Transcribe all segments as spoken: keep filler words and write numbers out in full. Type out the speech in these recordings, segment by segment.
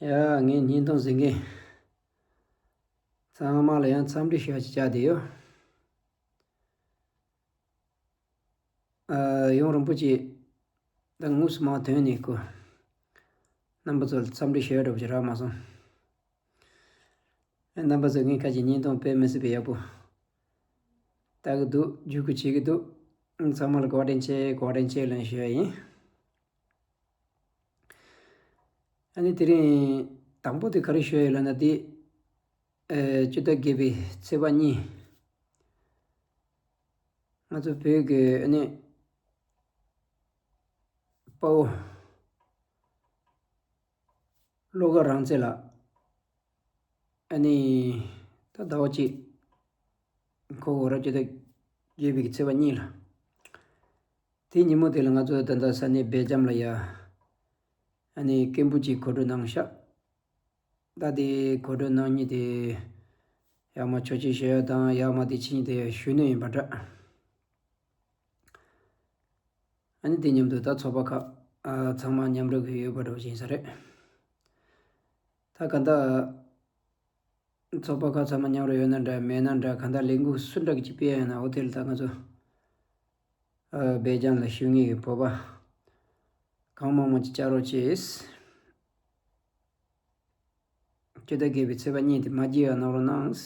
ཡ། ངའི་བརྙན་ཐུང་གཟིགས་མཁན་ཚང་མ་ལ་ཡང་འཚམས་འདྲི་ཞུ་ཡ་ཅིག་བྱ་བསྡད་ཡོད། ཨ། ཡུམ་རིན་པོ་ཆེ་ད་དངོས་སུ་མར་ཐོན་ནས་ཁོ་རྣམ་པ་ཚོ་ལ་འཚམས་འདྲི་ཞུ་ཡ་འདྲ་པོ་ཅིག་རག་མ་སོང་། རྣམ་པ་ཚོ་ངའི་ཁ་ཅིག་བརྙན་ཐུང་དཔེ་མི་སྲིད་པའི་ཡག་པོ་ལྟ་གི་འདུག་རྒྱུགས་ཁུལ་བྱེད་ཀྱི་འདུག་ཚང་མ་ལ་བཀའ་དྲིན་ཆེ། བཀའ་དྲིན་ཆེ་ལབ་ཞུ་ཡ་ཡིན། ཨ་ནི་དེ་རིང་དང་པོ་དེ་ག་རེ་ཞུ་ཡ་ཡོད་ལབ་ན། དེ་ཨེ་སྤྱི་ཟླ་བརྒྱད་པའི་ཚེས་པ་གཉིས། ང་ཚོ་བོད་ཀྱི་ཨ་ནི་དཔའ་བོ་བློ་དགའ་རང་བཙན་ལགས། ཨ་ནི་ད་ཟླ་བ་གཅིག་འཁོར་བ་ར། སྤྱི་ཟླ་བརྒྱད་པའི་ཚེས་པ་གཉིས་ལ། དེ་ཉིན་མོ་དེ་ལ་ང་ཚོ་ད་ལྟ་ས་གནས་སྦེལ་ཇམ་ལ་ཡ་ཨ་ནི་སྐད་འབོད་ཅིག་གོ་སྒྲིག་གནང་ཤག་ད་དེ་གོ་སྒྲིག་གནང་མཁན་དེ་ཡར་མར་ཆོས་ཆས་ཞུ་ཡ་དང་། ཡར་མར་དེ་ཕྱིན་དེ་གཞོན་ནུ་ཡིན་པ་འདྲ། ཨ་ནི་དེ་མཉམ་དུ་ད་ཚོགས་པ་ཁག་ཨ་ཚང་མ་མཉམ་རུབ་ཀྱི་ཡོད་པ་འདྲ་པོ་ཅིག་ཡིན་ས་རེད། ད་ག་ད་ཚོགས་པ་ཁག་ཚང་མ་མཉམ་རུབ་ཡོད་ན་འདྲ་མེད་ན་འདྲ། ག་ད་ལས་འགུལ་སུ་འདྲ་གི་ཅིག་སྤེལ་ཡ་ཡིན་ན། འོ་དེ་ལ་ད་ང་ཚོ་ཨ་སྦེལ་ཇམ་ལ་བཞུགས་མཁན་གྱི་བོད་པ་གང་མང་མང་ཅིག་བཅར་རོགས་བྱེད། སྤྱི་ཟླ་བརྒྱད་པའི་ཚེས་པ་གཉིས་དེ་མ་བརྗེད་པ་གནང་རོགས་གནང་།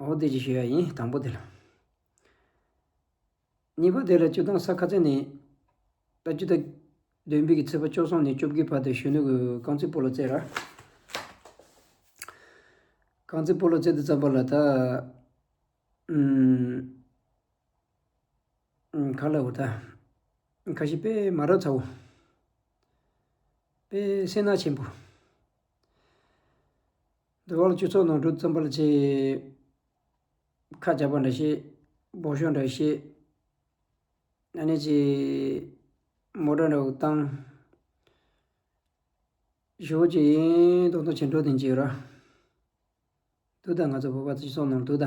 འོ་དེ་ཅིག་ཞུ་ཡ་ཡིན། དང་པོ་དེ་ལ། གཉིས་པ་དེ་ལ་སྤྱིར་བཏང་ས་ཁ་ཚན་ནས་ད་སྤྱི་ཟླ་བདུན་པའི་གི་ཚེས་པ་བཅུ་གསུམ་ནས་བཅོ་བརྒྱད་བར་དུ་གཞོན་ནུ་གི་རྐང་རྩེད་སྤོ་ལོ་རྩེད་ར། རྐང་རྩེད་སྤོ་ལོ་རྩེད་དུས་ཙམ་པ་ལ་ད་ཨུམ། ཨུམ། ག་ལབ་དགོས་ད། ཁ་ཤས་དཔེ་མ་རབས་ཚ་བོ། དཔེ་སེར་སྣ་ཆེན་པོ། འདི་བར་ལ་སྤྱི་ཚོགས་ནང་འགྲོ་ཙམ་པ་ལ་ཅིག་ཁ་རྒྱག་པ་འདྲ་བྱེད། འབོ་ཤོག་འདྲ་བྱེད། ཨ་ནི་ཅིག་མོ་ཊ་འདྲ་བོ་བཏང་། ཞེ་པོ་ཅིག་ཡིན་མདོག་མདོག་བྱེད་འགྲོ་དེ་ཅིག་ཡོད་ར། འདུག་ད། ང་ཚོ་བོད་པ་སྤྱི་ཚོགས་ནང་འདུག་ད།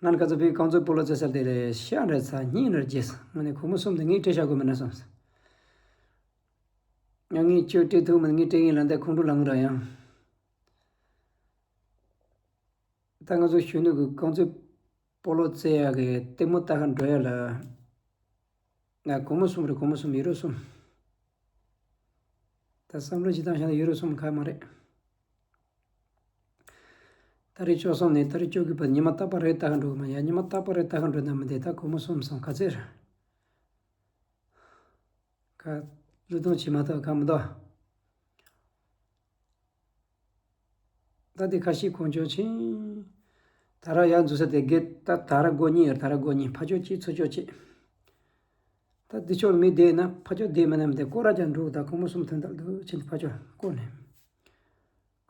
ང་ནི་ཁ་ཚ་བོད་རྐང་རྩེད་སྤོ་ལོ་རྩེད་ས་དེ་ལ་ཤ་འདྲ་ཚ། སྙིང་འདྲ་རྗེ། ང་ནི་སྒོར་མོ་གསུམ་དེ་ངས་སྤྲད་བཞག་དགོས་མིན་ན་བསམ་སོང་། ཡང་ངས་ཁྱོད་སྤྲད་ཐུབ་མིན། ངས་སྤྲད་ངེས་ལ་འདི་ཁོང་ཁྲོ་ལངས་ར་ཡང་། ད་ང་ཚོ་གཞོན་ནུ་གི་རྐང་རྩེད་སྤོ་ལོ་རྩེ་ཡག་གི་ལྟད་མོ་ལྟ་ག་འགྲོ་ཡ་ལ། ང་སྒོར་མོ་གསུམ་རེད། སྒོར་མོ་གསུམ། ཡུ་རོ་གསུམ། ད་བསམ་བློ་ཅིག་བཏང་བཞག་ན་ཡུ་རོ་གསུམ་ཁག་མ་རེད། ཏ་རིག་བཅུ་གསུམ་ནས་ཏ་རིག་བཅུ་དགུ་བར་ཉི་མ་རྟག་པ་རེ་ལྟ་ག་འགྲོ་གི་མ། ཡ། ཉི་མ་རྟག་པ་རེ་ལྟ་ག་འགྲོ་ན་མི་འདི་ད་སྒོར་མོ་གསུམ་སོང་ག་ཚད་རེད། ག་བློས་གཏོང་བྱེད་མ་ཐུབ་ག་མི་འདུག་ད་དེ་ཁ་ཤས་ཁོང་ཆོ་ཕྱིན། ད་ར་ཡར་འཛུལ་ས་དེ་གེ་ད་ད་ར་སྒོ་གཉིས་ཡོད། ད་ར་སྒོ་གཉིས། ཕར་ཕྱོགས་གཅིག་ཚུར་ཕྱོགས་གཅིག་ད་འདི་ཕྱོགས་མི་བསྡད་ན་ཕར་ཕྱོགས་བསྡད་མི་ན་མི་བསྡད། སྐོར་ར་རྒྱག་འགྲོ། ད་སྒོར་མོ་གསུམ་ཐོན་ད་འདུག་ཕྱིན། ཕར་ཕྱོགས་སྐོར་ནས།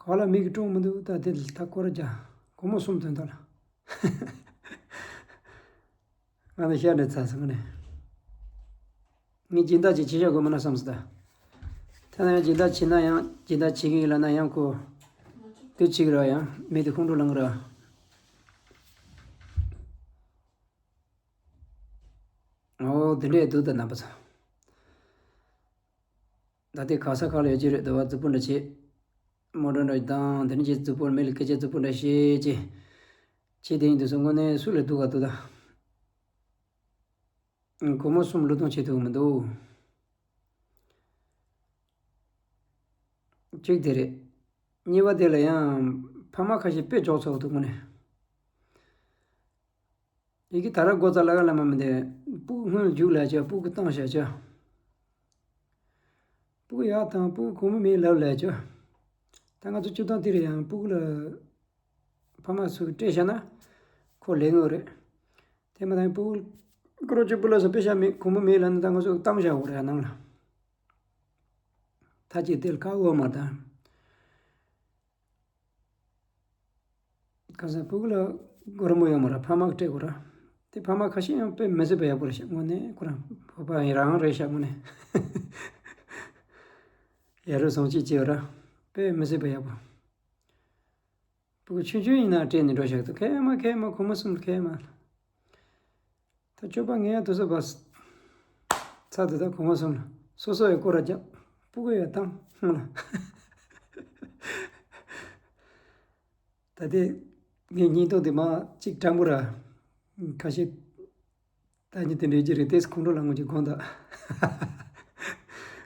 ག་ལ་མིག་གིས་སྲུང་མི་འདུག་ད་དེ་ལ་ད་སྐོར་ར་རྒྱག་སྒོར་མོ་གསུམ་ཐོན་ད་ལ། ང་ནི་ཤ་འདྲ་ཚ་སོང་ནས། ངས་སྦྱིན་བདག་ཅིག་བྱེད་བཞག་དགོས་མིན་ན་བསམ་སོང་ད། ཐ་ན་ཡང་སྦྱིན་བདག་བྱེད་ན་ཡང་། སྦྱིན་བདག་བྱེད་ཀྱི་ཡིན་ལབ་ན་ཡང་ཁོ་དུས་གཅིག་ར་ཡང་མི་དེ་ཁོང་ཁྲོ་ལངས་ར། འོ་དེ་འདྲས་འདུག་ད་རྣམ་པ་ཚོ། ད་ལྟའི་ག་ས་ག་ལ་ཡོད་ཀྱི་རེད། དུ་བ་རྫིག་པོ་འདྲ་བྱེད། མོ་ཊ་འདྲ་བཏང་། དེ་འདྲ་བྱེད། རྫིག་པོ། མི་ལ་སྐད་ཆ་རྫིག་པོ་འདྲ་བཤད་ཀྱི་བྱེད་དེ་ཡིན་དུས་སུ་དངོས་གནས་སུ་ལ་སྡུག་ག་འདུག་ད། སྒོར་མོ་གསུམ་བློས་གཏོང་བྱེད་ཐུབ་མི་འདུག་གཅིག་དེ་རེད། གཉིས་པ་དེ་ལ་ཡང་ཕ་མ་ཁ་ཤས་དཔེ་འཇོག་ཚོགས་འདུག་དངོས་གནས། ཡི་གེ་ད་ར་སྒོ་རྩ་ལ་ག་ལ་མ་མི་འདི། སྤུ་གུ་སྔོན་རྒྱུགས་ལ་བྱ། སྤུ་གུ་བཏང་བྱ་བྱ། སྤུ་གུ་ཡག་དང་སྤུ་གུ་སྒོར་མོ་མེད་ལབ་ལ་བྱ། ད་ང་ཚོ་སྤྱིར་བཏང་དེ་རེད། ཡང་སྤུ་གུ་ལ་ཕ་མ་ཚོས་སྤྲད་བཞག་ན་ཁོ་ལས་ངོ་རེད། དེ་མ་ཐག་སྤུ་གུ་སྐུ་རོགས་གཅིག་པུ་ལ་སོ་པེ་ཤ་མེད། སྒོར་མོ་མེད་ལབ་ན་ད་ང་ཚོ་བཏང་བཞག་འོ་རེད་ནང་ལ། ད་ཅིག་དེ་ལ་ཁ་འོ་མ་དང་། ཁ་སང་སྤུ་གུ་ལ་སྒོར་མོ་ཡོད་མ་རེད། ཕ་མ་གིས་སྤྲད་དགོས་ར། དེ་ཕ་མ་ཁ་ཤས་ཡང་དཔེ་མི་སྲིད་པ་ཡག་པོ་རེད་ཤག་དངོས་གནས་ཁོ་རང་བོད་པ་ཡིན་རང་རེད་ཤག་དངོས་གནས། ཡ་རུ་སོང་ཅིག་བྱས་ར། དཔེ་མི་སྲིད་པ་ཡག་པོ། སྤུ་གུ་ཆུང་ཆུང་ཡིན་ན་སྤྲད་ནས་འགྲོ་ཤག་ཏུ་ཁེ་མ་ཁེ་མ་སྒོར་མོ་གསུམ་ཁེ་མ། ད་སྤྱོད་པ་ངན་ཡ་དུ་ས་བ། ཚར་དུས་ད་གོང་མ་གསུམ་ལ། སོ་སོ་ཡི་སྐོར་ར་རྒྱབ། སྤུ་གུ་ཡི་བཏང་སྔོན་ལ། ད་ལྟའི་ངའི་སྙིང་སྟོབས་དེ་མ་གཅིག་སྤྲང་པོ་ར། ཁ་ཤས་ད་ཉིད་དེ་འདྲའི་ཅི་རེད། ཏེས་ཁོང་ཁྲོ་ལངས་ངོ་ཅིག་དགོངས་དག།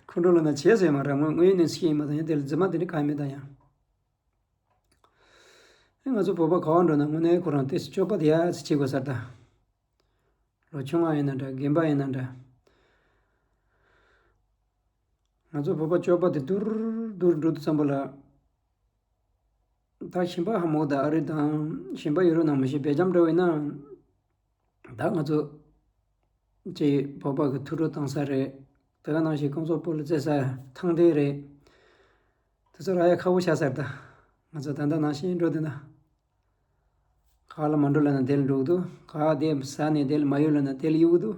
ཁོང་ཁྲོ་ལངས་ན་བྱས་ཟེར་མ་ར། ངོ་ངོས་ནས་ཤེས་ཡིན་མ་དང་ཡང་དེ་ལ་རྫུན་མ་དེ་འདྲ་གང་ཡང་མེད་ད་ཡང་། ཨེ་ང་ཚོ་བོད་པ་ག་བ་འགྲོ་ན་དངོས་གནས་ཁོ་རང་ཏེས་སྤྱོད་པ་དེ་ཡ་ཚི་བྱེད་དགོས་ས་རེད་ད། ལོ་ཆུང་བ་ཡིན་ན་འདྲ། རྒན་པ་ཡིན་ན་འདྲ། ང་ཚོ་བོད་པ་སྤྱོད་པ་དེ་སྡུག་རུ་སྡུག་རུ་འགྲོ་དུས་ཙམ་པ་ལ། ད་ཞིང་པ་ཧ་མོ་ད་ཨ་རི་དང་ཞིང་པ་ཡོད་རུ་ནང་མི་ཤེས་སྦེལ་ཇམ་འགྲོ་ཡིན་ན། ད་ང་ཚོ་ཅེས་བོད་པ་གི་ཐུགས་སྤྲོ་བཏང་ས་རེད། དེ་ག་ནང་བཞིན་གོང་ཚོགས་སྤོ་ལོ་རྩེ་ས་ཐང་དེ་རེད། དེ་ཚོ་ར་ཡ་ཁག་པོ་ཆགས་ས་རེད་ད། ང་ཚོ་ད་ལྟ་ནང་བཞིན་འགྲོ་དུས་ན། ག་ལ་མ་འགྲོ་ལབ་ན་དེ་ལ་འགྲོ་གི་འདུག་ག་དེ་ཟ་ནས་དེ་ལ་མ་ཡོད་ལབ་ན་དེ་ལ་གཡུག་གི་འདུག་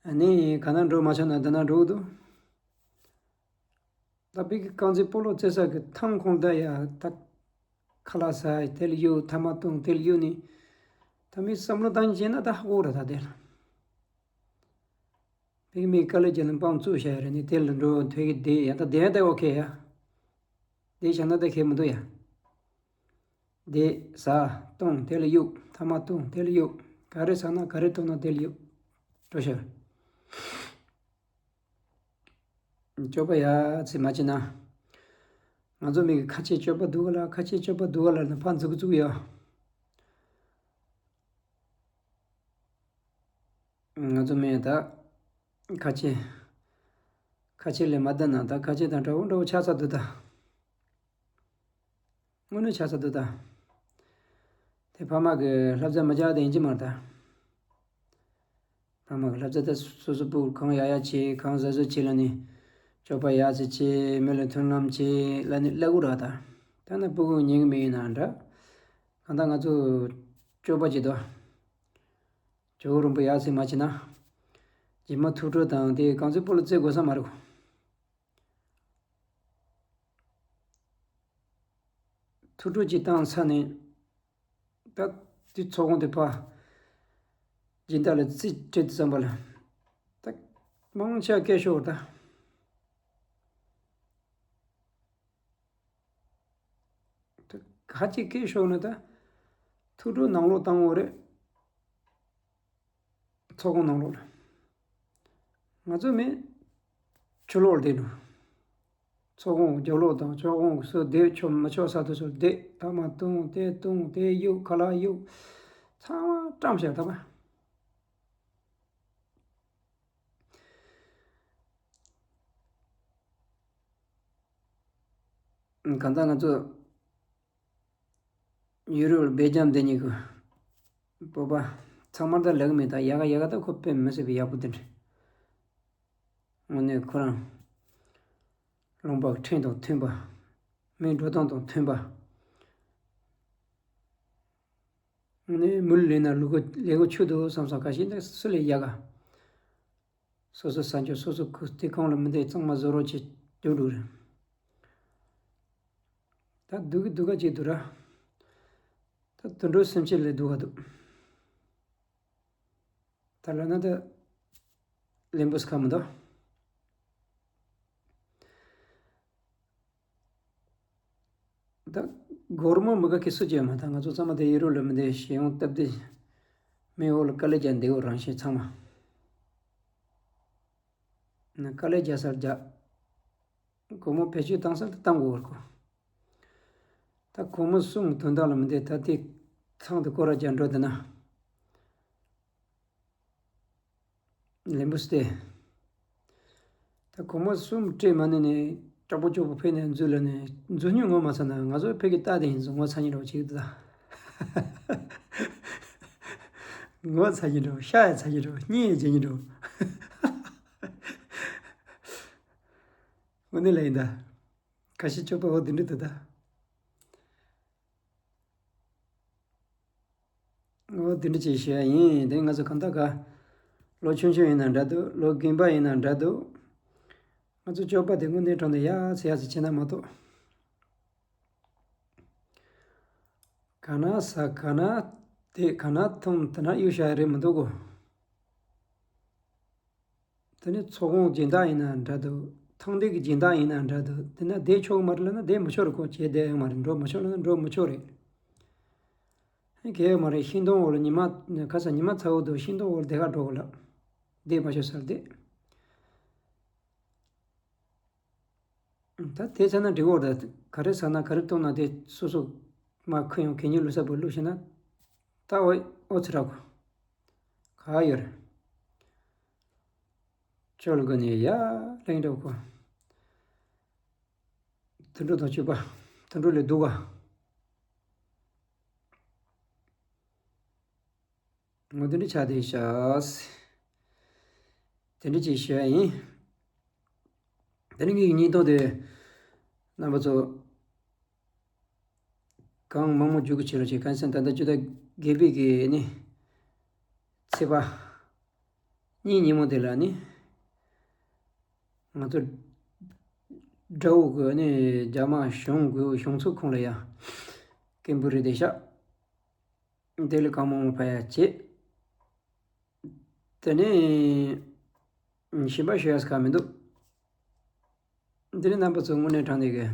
ཨ་ནི་ག་ན་འགྲོ་མ་ཆོག་ན་དེ་ན་འགྲོ་གི་འདུག་ད་བིག་གི་རྐང་རྩེད་སྤོ་ལོ་རྩེ་ས་གི་ཐང་ཁོང་ད་ཡ་ད་ཁ་ལག་ཟ་དེ་ལ་གཡུག་ཐ་མག་འཐུང་དེ་ལ་གཡུག་ནི། ད་མི་བསམ་བློ་བཏང་བྱས་ན་ད་ཧ་གོ་ར་ད་དེ་ལ། བིག་མི་དཀའ་ལས་རྒྱབ་ནས་པང་བཙུགས་བཞག་ཡ་རེད་ནི་དེ་ལ་འགྲོ་ཐོས་ཀྱི་བསྡད་ཡ་ད་བསྡད་ཡ་ད་ཨོ་ཁེ་ཡ། བསྡད་བཞག་ན་ད་ཁེ་མི་འདུག་ཡ། བསྡད་ཟ་འཐུང་དེ་ལ་གཡུག་ཐ་མག་འཐུང་དེ་ལ་གཡུག་ག་རེ་ཟ་ན་ག་རེ་འཐུང་ན་དེ་ལ་གཡུག་འགྲོ་ཤོག་སྤྱོད་པ་ཡ་ཚིག་མ་བྱེད་ན། ང་ཚོ་མི་གི་ཁ་ཆེ་སྤྱོད་པ་སྡུག་ག་ལ་ཁ་ཆེ་སྤྱོད་པ་སྡུག་ག་ལ་ནི་ཕ་འཛུགས་འཛུགས་ཡ། ང་ཚོ་མི་ད་ཁ་ཆེ་ཁ་ཆེ་ལས་མ་ལྡན་ན་ད་ཁ་ཆེ་དང་འདྲ་བོ་འདྲ་བོ་ཆགས་ཚར་འདུག་ད། དངོས་གནས་ཆགས་ས་འདུག་ད། དེ་ཕ་མ་གི་བསླབ་བྱ་མ་བྱ་དེ་ཡིན་གྱི་མ་རེད་ད། ཕ་མ་གི་བསླབ་བྱ་དེ་སོ་སོ་སྤུ་གུ་གང་ཡག་ཡག་བྱེད་གང་བཟོ་བཟོ་བྱེད་ལ་ནི། སྤྱོད་པ་ཡག་ཙི་བྱེད་མི་ལ་མཐུན་ལམ་བྱེད་ལ་ནི་ལབ་དགོས་ར་ད། ད་ནི་སྤུ་གུ་ཉན་གི་མི་ཡིན་ན་འདྲ། གང་ལྟར་ང་ཚོ་སྤྱོད་པ་བྱེད་དོ། ཇོ་བོ་རིན་པོ་ཡག་ཙི་མ་བྱེད་ན། རྗེས་མ་ཐུགས་སྤྲོ་དང་དེ་གང་ཚོད་སྤུ་ལ་རྩེ་དགོས་ས་མ་རེད་གོ། ཐུགས་སྤྲོ་ཅིག་བཏང་ཚར་ནས། ད་དེ་ཚོགས་དགོངས་དེ་ཕ། སྦྱིན་བདག་ལ་རྩིས་སྤྲད་དུས་ཙམ་པ་ལ། ད་མང་ཆེ་བ་སྐད་ཤོར་ད། ད་ག་ཅིག་སྐད་ཤོར་ན་ད། ཐུགས་སྤྲོ་ནང་ལོགས་བཏང་འོ་རེད། ཚོགས་ཁང་ནང་ལོགས་ལ། ང་ཚོ་མི་ཕྱི་ལོགས་ལ་བསྡད་འགྲོ། ཚོགས་ཁང་རྒྱབ་ལོགས་དང་ཕྱོགས་ཁང་སུ་བསྡད་ཆོག་མི་ཆོག་ས་དེ་ཚོ་བསྡད། ཐ་མག་འཐུང་དེ་འཐུང་དེ་གཡུག་ཁ་ལག་གཡུག་ཚང་མ་བཀྲམ་བཞག་ད་པ། གང་ལྟར་ང་ཚོ་ཡུ་རོབ་སྦེལ་ཇམ་འདི་གཉིས་ཀྱི་བོད་པ་ཚང་མར་ད་ལེགས་མེད་ད་ཡག་ག་ཡག་ག་ད་ཁོ་དཔེ་མི་སྲིད་པའི་ཡག་པོ་དེ་འདྲ། དངོས་གནས་ཁོ་རང་ལུང་པ་ཁྲིམས་དང་མཐུན་པ། མིའི་འགྲོ་སྟངས་དང་མཐུན་པ། དངོས་གནས་མི་ལུས་ལེན་ན་ལུ་གུ་ལེགས་པོ་ཆུ་འདུག་བསམ་སོང་། ཁ་ཤས་འདི་སུ་ལས་ཡག་ག་སོ་སོ་ས་ཆ་སོ་སོ་ཁུ་དེ་གང་ལ་མི་འདི་གཙང་མ་བཟོ་རོགས་བྱེད་སྡུག་འགྲོ་རེད། ད་སྡུག་གི་སྡུག་ག་ཅིག་འདུག་ར། ད་དུད་འགྲོ་སེམས་ཅན་ལས་སྡུག་ག་འདུག་ད་ལབ་ན་ད་ལན་པོ་སི་ཁ་མི་འདུག་ད་སྒོར་མོ་མི་དགའ་ཁེ་སུ་བྱས་མ་ད་ང་ཚོ་ཚང་མ་དེ་ཡུ་རོབ་ལ་མི་འདི་ཞེ་ཡོང་སྟབས་བདེ། མི་འོག་ལ་དཀའ་ལས་རྒྱག་འདི་འོ་རང་བཞིན་ཚང་མ། ན་དཀའ་ལས་རྒྱག་སར་རྒྱག་སྒོར་མོ་བེད་སྤྱོད་བཏང་སར་ད་བཏང་དགོས་བར་གོ། ད་སྒོར་མོ་གསུམ་དོན་དག་ལ་མི་འདི་ད་དེ་ཚང་དུ་སྐོར་ར་རྒྱག་འགྲོ་དེ་ན། ལེན་པོ་སྟེ། ད་སྒོར་མོ་གསུམ་སྤྲད་མ་ནི་ནས་ཅོག་པོ་ཅོག་པོ་ཕེབས་ནས་འཛུལ་ལ་ནས་འཛུལ་ཉུང་ངོ་མ་ཚ་ན་ང་ཚོ་ཕེབས་ཀྱི་རྟགས་དེ་ཡིན་ཚོ་ངོ་ཚ་ཉིན་འགྲོ་བྱེད་ཀྱི་འདུག་ངོ་ཚ་ཉིན་འགྲོ་ཤ་ཡ་ཚ་ཉིན་འགྲོ་གཉིད་ཡ་བྱེད་ཉིན་འགྲོ། དངོས་གནས་ལ་ཡིན་ད། ཁ་ཤས་སྤྱོད་པ་འོ་དེ་འདྲ་འདུག་ད། འོ་དེ་འདྲ་ཅིག་བཤད་ཡ་ཡིན། དེ་ང་ཚོ་གང་ལྟར་ག་ལོ་ཆུང་ཆུང་ཡིན་ན་འདྲ་འདུག་ལོ་རྒན་པ་ཡིན་ན་འདྲ་འདུག་ང་ཚོ་སྤྱོད་པ་དེ་དངོས་གནས་དྲང་གནས་ཡ་ཚེ་ཡ་ཚེ་བྱེད་ན་མ་གཏོགས། ག་ན་ཟ་ག་ན་བསྡད་ག་ན་འཐུང་དེ་ན་གཡུག་བཞག་ཡ་རེད་མི་འདུག་གོ། དེ་ནས་ཚོགས་དབང་སྦྱིན་བདག་ཡིན་ན་འདྲ་འདུག་ཐང་འདི་གི་སྦྱིན་བདག་ཡིན་ན་འདྲ་འདུག་དེ་ན་བསྡད་ཆོག་གི་མ་རེད་ལབ་ན་བསྡད་མི་ཆོག་རེད། ཁོ་བྱས་བསྡད་ཡོད་མ་རེད། འགྲོ་མི་ཆོག་ལབ་ན་འགྲོ་མི་ཆོག་རེད། ཧེ་གལ་ཡོད་མ་རེད། ཤིང་སྡོང་འོག་ལ་ཉི་མ་ཁ་སང་ཉི་མ་ཚ་བོ་འདུག་ཤིང་སྡོང་འོག་ལ་བསྡད་ག་འགྲོ་གི་ལབ། བསྡད་མ་ཆོག་ས་ལ་བསྡད། ད་དེ་ཚ་ན་འགྲིག་གོ་རེད། ག་རེ་ཟ་ན་ག་རེ་བཏུང་ན་དེ་སོ་སོ་མ་ཁུ་ཡོང་གད་སྙིགས་བླུགས་ས་བུ་བླུགས་ཤེ་ན། ད་འོ་འོ་ཚེ་ར་གོ་ག་ཡོད་རེད། ཅོལ་གོ་ནས་ཡ་ལེང་འགྲོ་གོ་དུད་འགྲོ་དང་བཅུ་པ། དུད་འགྲོ་ལས་སྡུག་ག་ངོ་དེ་འདྲ་ཆགས་བསྡད་ཤག་དེ་འདྲ་ཅིག་ཞུ་ཡ་ཡིན། དེ་ནི་ངའི་སྙིང་སྟོབས་དེ་རྣམ་པ་ཚོ་གང་མང་མང་བརྒྱུད་གི་བྱེད་རོགས་བྱེད། གང་ཟེར་ན་ད་ལྟ་ཕྱི་ཟླ་བརྒྱད་པའི་གི་ནི་ཚེས་པ་གཉིས་ཉིན་མོ་དེ་ལ་ནི། ང་ཚོ་དགྲ་བོ་གི་ནི་རྒྱ་དམར་གཞུང་གི་གཞུང་ཚབ་ཁང་ལ་ཡ་སྐད་འབོད་རེ་བསྡད་ཤག་དེ་ལས་གང་མང་མང་ཕར་ཡ་བྱེད། དེ་ནས་གཞན་པ་ཞུ་ཡ་ས་ག་མི་འདུག་དེ་ནས་རྣམ་པ་ཚོ་དངོས་གནས་དྲང་གནས་ཀྱི་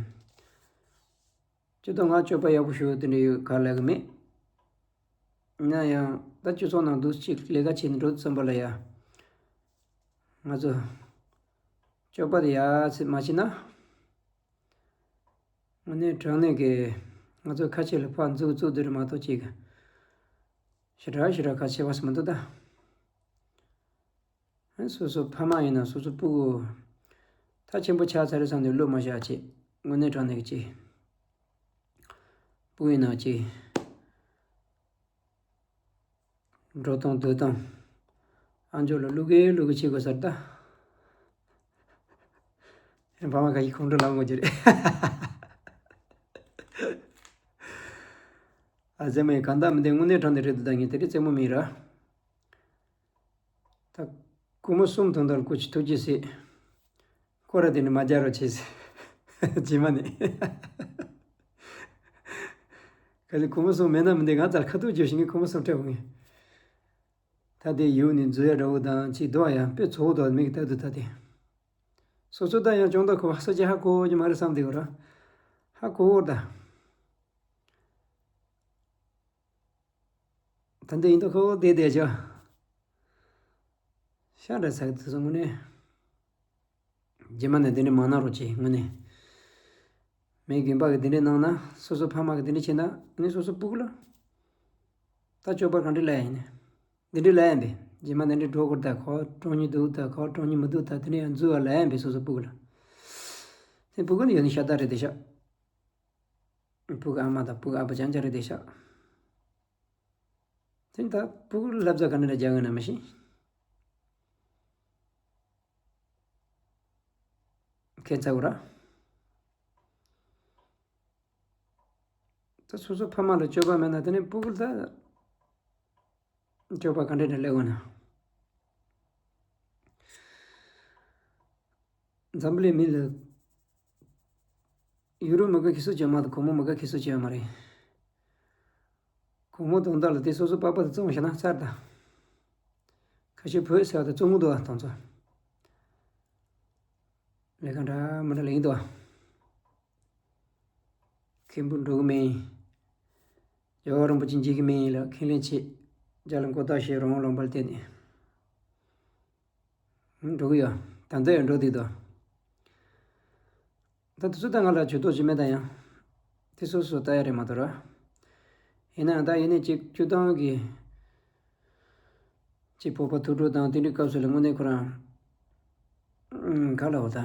སྤྱིར་བཏང་ང་སྤྱོད་པ་ཡག་པོ་ཞུ་དེ་འདྲ་ཡོད་ག་ལབ་གི་མེད། ཡིན་ན་ཡང་ད་སྤྱི་ཚོགས་ནང་འདུག་ཅིག་ལས་ཀ་བྱེད་འགྲོ་ཙམ་པ་ལ་ཡ། ང་ཚོ་སྤྱོད་པ་དེ་ཡག་ཚད་མ་བྱེད་ན། དངོས་གནས་དྲང་གནས་ཀྱི་ང་ཚོ་ཁ་ཆེ་ལ་ཕར་འཛུགས་འཛུགས་དེ་རེད་མ་གཏོགས་ཅིག་ཞེ་དྲག་ཞེ་དྲག་ཁ་ཆེ་བ་ཞིག་མི་འདུག་ད། སོ་སོ་ཕ་མ་ཡིན་ན་སོ་སོ་སྤུ་གུ་ད་ཆེན་པོ་ཆགས་ཚར་རེད་བསམ་ནས་བློ་མ་བཞག་བྱེད། དངོས་གནས་དྲང་གནས་ཀྱི་ཅིག་སྤུ་གུ་ཡིན་ན་ཅིག་འགྲོ་སྟངས་སྡོད་སྟངས། ཨ་མཆོག་ལ་བླུག་གེ་བླུག་གེ་བྱེད་དགོས་ས་རེད་ད། ཡང་ཕ་མ་ཁ་ཡིག་ཁོང་ཁྲོ་ལངས་དགོས་ཀྱི་རེད། ཨ་ཙེ་མའི་གང་ལྟར་མི་འདི་དངོས་གནས་དྲང་གནས་རེད་འདུག་ད་ངས་དེ་རིང་རྩེད་མོ་མིན་ར། ད་སྒོར་མོ་གསུམ་དོན་དག་ལ་སྐུ་མཁྱེན་ཐུགས་རྗེ་ཆེ། སྐོར་ར་དེ་ནི་མ་རྒྱག་རོགས་བྱེད་ཟེར། རྗེས་མ་ནས། ག་ཚོད་སྒོར་མོ་གསུམ་མེད་ན་མི་འདི་ང་ཙར་ཁ་ཐུག་བརྗོད་བཞིན་གི་སྒོར་མོ་གསུམ་སྤྲད་འོང་ངས། ད་དེ་ཡུལ་ནས་འཛུལ་ཡ་འདྲ་བོ་དང་ཅིག་འདུག་ཡ་དཔེ་ཚོགས་འདུག་མིག་ལྟ་དུས་ད་དེ། སོ་སོ་ད་ཡང་ཅུང་ད་གོ་ས་ཅིག་ཧ་གོ་གི་མ་རེད་བསམ་བསྡད་ཡོད་ར། ཧ་གོ་བོར་ད། ད་འདི་ཡིན་ད་ཁོ་བོ་བསྡད་བསྡད་ཅོ། ཤ་འདྲ་ཟ་གི་དུས་སུ་དངོས་གནས། རྗེས་མ་ནས་འདི་འདྲ་མ་གནང་རོགས་གྱིས་དངོས་གནས། མི་རྒན་པ་གིས་འདི་འདྲ་གནང་ན་སོ་སོ་ཕ་མ་གིས་འདི་འདྲ་བྱས་ན་ནི་སོ་སོ་སྤུ་གུ་ལ། ད་སྤྱོད་པ་ག་འདྲ་ལ་ཡིན་ནི། འདི་འདྲ་ལ་ཡིན་པས་རྗེས་མ་འདི་འདྲ་འགྲོ་དགོས་ད་ག་བ་གྲོངས་ནི་འདུག་ད་ག་བ་གྲོངས་ནི་མི་འདུག་ད་དེ་འདྲ་ཡང་འཛུལ་བ་ལ་ཡིན་པས་སོ་སོ་སྤུ་གུ་ལ། དེ་སྤུ་གུ་ནི་ཡོད་ནི་ཤ་སྟག་རེད་དེ་ཤག་སྤུ་གུ་ཨ་མ་དང་སྤུ་གུ་ཨ་ཕ་རྐྱང་རྐྱང་རེད་དེ་ཤག་དེ་ད་སྤུ་གུར་བསླབ་བྱ་ག་འདྲ་རྒྱག་གི་ན་མི་ཤེས། ཁྱད་མཚར་བོ་ར། ད་སོ་སོ་ཕ་མ་ལ་སྤྱོད་པ་མེད་ན་དེ་ནས་སྤུ་གུར་ད་སྤྱོད་པ་ག་འདྲ་འདྲ་སླེབས་འོང་ན། འཛམ་བུ་གླིང་མི་ལ་ཡུ་རོབ་མི་དགའ་ཁྱི་སུ་བྱེད་མ་དང་གོང་མོ་མི་དགའ་ཁྱི་སུ་བྱེད་མ་རེད། གོང་མོ་དོན་དག་ལ་དེ་སོ་སོ་པགས་པ་དང་བཙོང་བྱས་ན་གསར་དང་། ཁ་ཤས་བོད་ཟེར་བ་དང་བཙོང་གི་འདུག་བ་དང་ཚོ། ལས་ཀ་འདྲ་མི་འདྲ་ལས་ཀྱི་འདུག་བ། མཁན་པོ་འགྲོ་གི་མིན། རྒྱལ་བ་རིན་པོ་ཆེ་མཇལ་གི་མིན་ལ་ཁས་ལེན་བྱེད། རྒྱ་ལ་མགོ་བཏགས་ཞེས་རང་དབང་ལུང་པར་བསྟན་ནས། འགྲོ་གི་ཡོད། ད་ལྟ་ཡང་འགྲོ་བསྡད་འདུག་ད་དུས་ཚོད་ད་ང་ལ་ཇུས་གཏོགས་ཅིག་མེད་ད་ཡང་། དེ་སོ་སོ་ལྟ་ཡ་རེད་མ་གཏོགས་ར། ཡིན་ན་ཡང་ད་ཡིན་ནའི་ཅིག་སྤྱིར་བཏང་གི་ཅིག་བོད་པ་ཐུགས་སྤྲོ་དང་དེ་འདྲའི་སྐབས་སུ་ལ་དངོས་གནས་ཁོ་རང་། ཨུམ། ག་ལ་འོ་ད།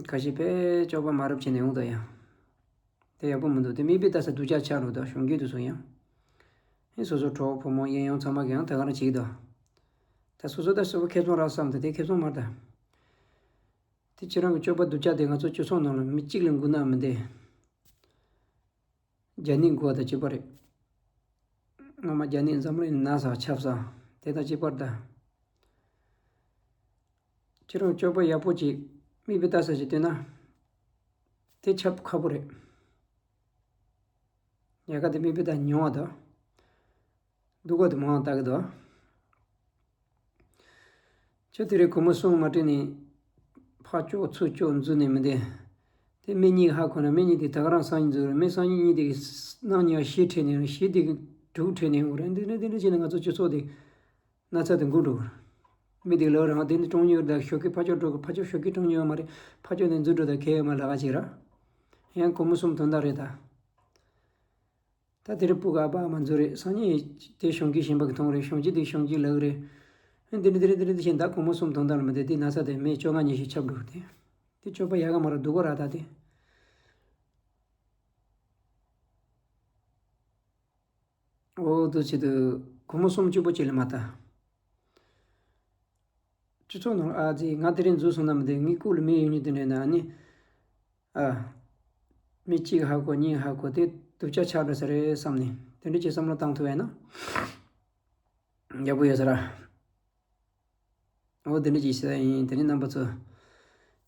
ཁ་ཤས་དཔེ་སྤྱོད་པ་མ་རབས་བྱས་ནས་ཡོང་ད་ཡང་། དེ་ཡག་པོ་མི་འདུག་དེ་མིག་དཔེ་ལྟ་ས་སྡུག་ཅག་ཆགས་འགྲོ་ད་གཞུང་གི་དུས་སུ་ཡང་། ཨེ་སོ་སོ་གྲོགས་བུ་མོ་གཡས་གཡོན་ཚང་མ་གིས་ཡང་དེ་ག་རང་བྱེད་ཀྱི་འདུག་ད་སོ་སོ་ད་སོ་སོ་ཁེ་བཟང་རག་བསམ་ད་དེ་ཁེ་བཟང་མ་རེད་ད། དེ་ཁྱེད་རང་གི་སྤྱོད་པ་སྡུག་ཅག་དེ་ང་ཚོ་སྤྱི་ཚོགས་ནང་ལ་མི་གཅིག་ལས་འགུལ་ན་མི་འདེ། རྒྱ་ནི་འགུལ་བ་དང་གཅིག་པ་རེད། སྔོན་མ་རྒྱ་ནི་འཛམ་གླིང་ན་ས་ཁྱབ་ས་དེ་དང་གཅིག་པར་ད། ཁྱེད་རང་སྤྱོད་པ་ཡག་པོ་ཅིག་མིག་དཔེ་ལྟ་ས་ཅིག་བསྟན་ན། དེ་ཁྱབ་ཁག་པོ་རེད། ཉེན་ཁ་དེ་མིག་དཔེ་ལྟ་ཉུང་བ་དང་། སྡུག་ག་དེ་མང་བ་ལྟ་གི་འདུག་ཁྱོད་དེ་རིང་སྒོར་མོ་གསུམ་མ་སྤྲད་ནས་ཕར་ལྕོག་ཚུར་ལྕོག་འཛུལ་ནས་མི་བསྡད། དེ་མི་གཉིས་ཧ་གོ་ན་མི་གཉིས་དེ་ད་ག་རང་སང་ཉིན་འཛུལ་རེད། མི་སང་ཉིན་གཉིས་དེ་གནངས་ཉིན་ཞིག་ཁྲིད་ནས་རེད། ཞིག་དེ་དྲུག་ཁྲིད་ནས་ཡོང་གི་རེད། འདི་འདྲ་འདི་འདྲ་བྱས་ནས་ང་ཚོ་སྤྱི་ཚོགས་དེ་ན་ཚ་དེ་འགོ་འགྲོ་གི་རེད། མི་དེ་ལོ་རང་དེ་ནི་གྲོངས་ཉེ་ཡོད་རེད། ད་ཞོགས་ཀས་ཕར་ལྕོག་འགྲོ་གི། ཕར་ལྕོག་ཞོགས་ཀས་གྲོངས་ཉེ་ཡོད་མ་རེད། ཕར་ལྕོག་ནས་འཛུལ་འགྲོ་ད་གས་ཡོད་མ་ལ་ག་ཅིག་ར། ཡང་སྒོར་མོ་གསུམ་དོན་དག་རེད་ད། ད་དེ་རིང་སྤུ་གུ་ཨ་ཕ་ཨ་མ་འཛུལ་རེད། སང་ཉིན་དེ་གཞོན་སྐྱེས་གཞན་པ་གིས་མཐོང་རེད། གཞོན་སྐྱེས་དེ་གཞོན་སྐྱེས་ལབ་རེད། ཨ་འདི་འདྲ་འདི་འདྲ་འདི་འདྲ་འདི་བཞིན་ད་སྒོར་མོ་གསུམ་དོན་དག་ལ་མི་དེ་དེ་ན་ཚ་དེ་མི་བཅོ་ལྔ་ཉི་ཤུ་ཆགས་འགྲོ་དེ། དེ་སྤྱོད་པ་ཡག་ག་མ་རེད། སྡུག་ག་ར་ད་དེ། འོ་དུ་ཆེད་དུ་སྒོར་མོ་སུམ་ཅུ་པོ་ཅིག་ལས་མ་ལྟ། སྤྱི་ཚོགས་ནང་ཨ་ཙི་ང་དེ་རིང་འཛུལ་སོང་ན་མི་འདུག་ངའི་སྐུ་ལ་མི་ཡོད་ཉིད་དེ་འདྲ་ན་ནི། ཨ། མི་གཅིག་ཧ་གོ་གཉིས་ཧ་གོ་དེ་སྡུག་ཅག་ཆགས་འགྲོ་ས་རེད་བསམ་ནས་དེ་འདྲ་ཅིག་བསམ་བློ་བཏང་ཐུབ་ཡ་ན། ཡག་པོ་ཡོད་ས་ར། འོ་དེ་འདྲ་ཅིག་ཟེར་ཡ་ཡིན། དེ་ནི་རྣམ་པ་ཚོ།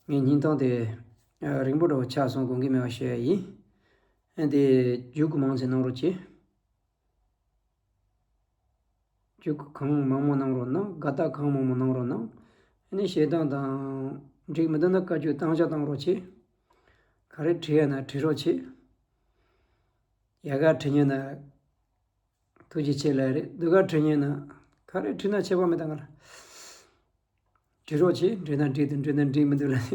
ངའི་སྙིང་གཏམ་དེ། རིང་པོ་འདྲ་བོ་ཆགས་སོང་། དགོངས་ཀྱི་མེད་པ་ཞུ་ཡ་ཡིན། ཨ་དེ་མཇུག་གུ་མང་ཙམ་གནང་རོགས་གྱིས། མཇུག་གུ་གང་མང་མང་གནང་རོགས་གནང་། དགའ་རྟགས་གང་མང་མང་གནང་རོགས་གནང་། ཨ་ནི་བཤད་སྟངས་དང་། འགྲིག་མི་འདུག་ན་བཀའ་བཀྱོན་བཏང་བཞག་བཏང་རོགས་གྱིས། ག་རེ་བྲིས་ཡ་ན་བྲིས་རོགས་གྱིས། ཡག་ག་བྲིས་ཉན་ན། ཐུགས་རྗེ་ཆེ་ལབ་རེད། སྡུག་ག་བྲིས་ཉན་ན། ག་རེ་བྲིས་ན་ཁྱད་པར་མེད་ད་ང་ལ། བྲིས་རོགས་གྱིས། འགྲིག་ན་འགྲིག་འདུག་འགྲིག་ན་འགྲིག་མི་འདུག་ལབ་ནས།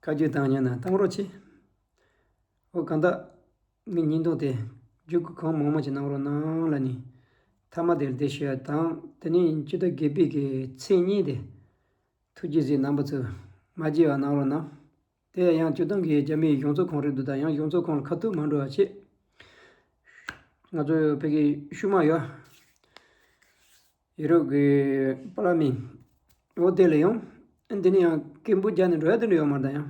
བཀའ་བཀྱོན་བཏང་ཉན་ན་བཏང་རོགས་གྱིས། འོ་གང་ལྟར། ངའི་སྙིང་སྟོབས་དེ། མཇུག་གུ་གང་མང་མང་ཅིག་གནང་རོགས་གནང་ལབ་ནས། མཐའ་མ་དེར་དེ་ཞུ་ཡ་དང་། དེ་ནས་སྤྱི་ཟླ་བརྒྱད་པའི་གི་ཚེས་གཉིས་དེ། ཐུགས་རྗེ་གཟིགས། རྣམ་པ་ཚོས་མ་བརྗེད་པ་གནང་རོགས་གནང་། དེ་ཡང་སྤྱིར་བཏང་གི་རྒྱ་མིའི་གཞུང་ཚབ་ཁང་རེད་འདུག་ད་ཡང་གཞུང་ཚབ་ཁང་ལ་ཁ་ཐུག་མ་འགྲོ་བ་བྱེད། ང་ཚོ་བོད་ཀྱི་ཤུལ་མ་ཡོད། ཡུ་རོབ་ཀྱི་པར་ལི་མེན། འོ་དེ་ལ་ཡོང་། འདི་ནས་ཡང་སྐད་འབོད་རྒྱག་ནས་འགྲོ་ཡ་དེ་འདྲ་ཡོད་མ་རེད་ད་ཡང་།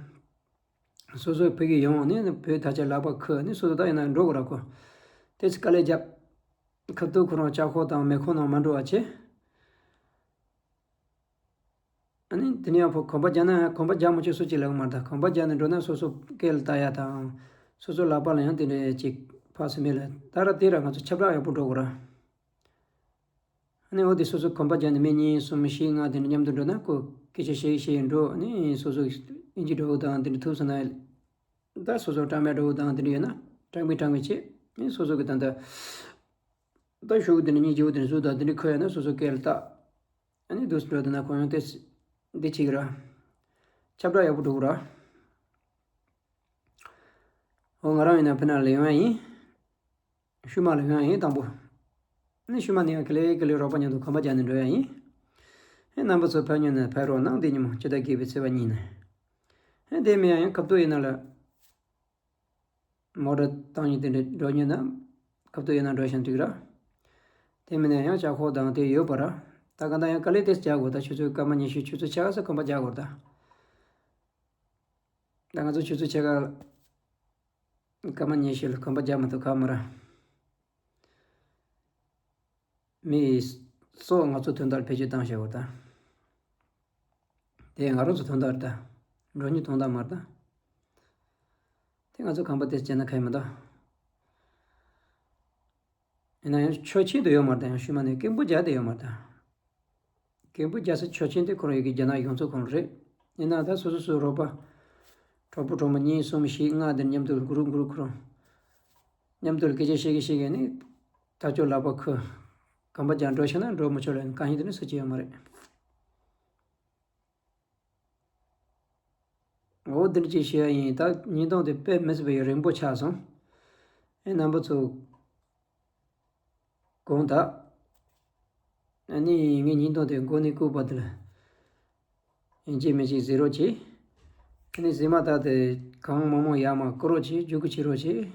སོ་སོ་བོད་ཀྱི་ཡོང་ནས་བོད་ད་ཆ་ལག་པ་ཁུར་ནས་སོ་སོ་ད་ཡིན་ན་འགྲོ་དགོས་ར་ཁོ། དེ་ཚོ་དཀའ་ལས་རྒྱབ། ཁ་ཐུག་ཁོ་རང་ལྕགས་འཁོར་དང་མེ་འཁོར་ནང་མ་འགྲོ་བ་བྱེད། ཨ་ནི་དེ་ནས་ཡང་ཕོ་གོམ་པ་རྒྱག་ན་གོམ་པ་རྒྱག་མ་བཅུག་སུ་གཅིག་ལབ་ཀྱི་མ་རེད་ད། གོམ་པ་རྒྱག་ནས་འགྲོ་ན་སོ་སོ་སྐད་ལ་ལྟ་ཡ་དང་། སོ་སོ་ལག་པ་ལ་ཡང་དེ་འདྲའི་ཅིག་ཕར་ཚུར་མེད་ལ་ད་ར་དེ་ར་ང་ཚོ་ཁྱབ་བསྒྲགས་ཡག་པོ་འགྲོ་དགོས་ར། ཨ་ནི་འོ་དེ་སོ་སོ་གོམ་པ་རྒྱག་ནས་མི་གཉིས་གསུམ་བཞི་ལྔ་དེ་འདྲ་མཉམ་དུ་འགྲོ་ན་ཁོ་སྐད་ཆ་བཤད་བཤད་འགྲོ། ཨ་ནི་སོ་སོ་ཨིན་ཇི་འདྲ་བོ་དང་དེ་འདྲ་ཐུག་སོང་ན། ད་སོ་སོ་ཀྲང་མེ་འདྲ་བོ་དང་དེ་འདྲ་ཡོད་ན་ཀྲང་མེ་ཀྲང་མེ་བྱེད། ཨ་ནི་སོ་སོ་གི་ད་ད། ད་ཤོག་དེ་འདྲ་སྙིང་རྗེ་བོ་དེ་འདྲ་བཟོ་དང་དེ་འདྲ་ཁོ་ཡོད་ན་སོ་སོ་སྐད་ལ་ལྟ། ཨ་ནི་དུས་འགྲོ་དེ་ན་ཁོ་ཡང་དེ་འདི་བྱེད་ཀྱི་ར། ཁྱབ་བསྒྲགས་ཡག་པོ་འགྲོ་གི་ར། འོ་ང་རང་ཡིན་ན་ཕི་ན་ལ་ཡོང་ཡ་ཡིན། ཤུལ་མ་ལ་ཡོང་ཡ་ཡིན་དང་པོ། ཨ་ནི་ཤུལ་མ་ནས་ཡང་ཀི་ལེ་ཀི་ལེ་རོགས་པ་མཉམ་དུ་གོམ་པ་རྒྱག་ནས་འགྲོ་ཡ་ཡིན། ཨ་རྣམ་པ་ཚོ་ཕེབས་མྱོང་ན་ཕེབས་རོགས་གནང་། འདི་ཉིན་མོ་སྤྱི་ཟླ་བརྒྱད་པའི་ཚེས་པ་གཉིས་ནས། ཨ་དེ་མིན་ཡང་ཁ་ཐུག་ཡིན་ན་ལ། མོ་ཊ་བཏང་ཡིན་དེ་འདྲ་འགྲོ་ཉེ་ན། ཁ་ཐུག་ཡིན་ན་འགྲོ་ཤེས་འགྲིག་ར། དེ་མིན་ན་ཡང་ལྕགས་འཁོར་དང་དེ་ཡོད་པ་ར། ད་ག་ད་ཡང་དཀའ་ལས་དེ་རྒྱག་དགོས། ད་ཆུ་ཚོད་སྐར་མ་ཉི་ཤུ་ཆུ་ཚོད་ཕྱེད་ཀ་ཙམ་གོམ་པ་རྒྱག་དགོས་ད། ད་ང་ཚོ་ཆུ་ཚོད་ཕྱེད་ཀ་སྐར་མ་ཉི་ཤུ་ལ་གོམ་པ་རྒྱག་མ་ཐུབ་ཁག་མ་ར། མི་སོགས་ང་ཚོ་དོན་དག་བེད་སྤྱོད་བཏང་བཞག་པ་ད། དེ་ང་རང་ཚོ་དོན་དག་རེད་ད། འགྲོ་ཉིད་དོན་དག་མ་རེད་ད། དེ་ང་ཚོ་ཁང་པ་དེ་བྱས་ན་ཁ་ཡི་མི་འདུག་ཡིན་ན་ཡང་ཆོག་མཆན་དུ་ཡོད་མ་རེད་ད། ཡང་ཤུལ་མ་ནས་སྐད་འབོད་རྒྱག་དེ་ཡོད་མ་རེད་ད། སྐད་འབོད་རྒྱག་ས་ཆོག་མཆན་དེ་ཁོ་རང་ཡོད་ཀྱི་རྒྱ་ནག་གཞུང་ཚབ་ཁང་རེད། ཡིན་ན་ད་སོ་སོ་སོའི་རོགས་པ། གྲོགས་པོ་གྲོགས་མོ་གཉིས་གསུམ་བཞི་ལྔ་དེ་མཉམ་དུ་གུ་རུབ་གུ་རུབ་ཁོ་རང་། མཉམ་དུ་སྐད་ཆ་བཤད་ཀྱི་བཤད་ཀྱི་ནི། ད་ཅོ་ལག་པ་ཁུར། གོམ་པ་རྒྱག་འགྲོ་ཤེས་ན་འགྲོ་མི་ཆོག་ལབ་ནི་གང་ཡིན་དེ་ནི་སུ་གཅིག་ཡོད་མ་རེད། འོ་འདི་འདྲ་ཅིག་བཤད་ཡ་ཡིན། ད་སྙིང་སྟོབས་དེ་དཔེ་མི་སྲིད་པའི་རིང་པོ་ཆགས་སོང་། ཨེ་རྣམ་པ་ཚོ། དགོངས་དག་ཨ་ནི་ངའི་སྙིང་སྟོབས་དེ་མགོ་ནས་སྐུ་བར་དུ་ལ། ཡིན་གཅིག་མིན་གཅིག་གཟིགས་རོགས་གྱིས། ཨ་ནི་གཟིགས་མ་ཐག་དེ་གང་མང་མང་ཡར་མར་བསྐུར་རོགས་གྱིས། བརྒྱུད་སྐུར་བྱེད་རོགས་གྱིས།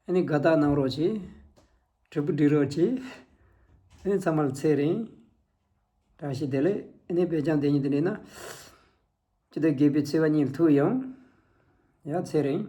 ཨ་ནི་དགའ་རྟགས་གནང་རོགས་གྱིས། དྲིལ་བུ་སྒྲིག་རོགས་གྱིས། ཨ་ནི་ཚང་མ་ལ་ཚེ་རིང་། བཀྲ་ཤིས་བདེ་ལེགས། ཨ་ནི་སྦེལ་ཇམ་བསྡད་ཉིན་དེ་འདྲ་ན། སྤྱི་ཟླ་བརྒྱད་པའི་ཚེས་པ་གཉིས་ལ་ཐུག་ཡོང་། ཡ་ཚེ་རིང་།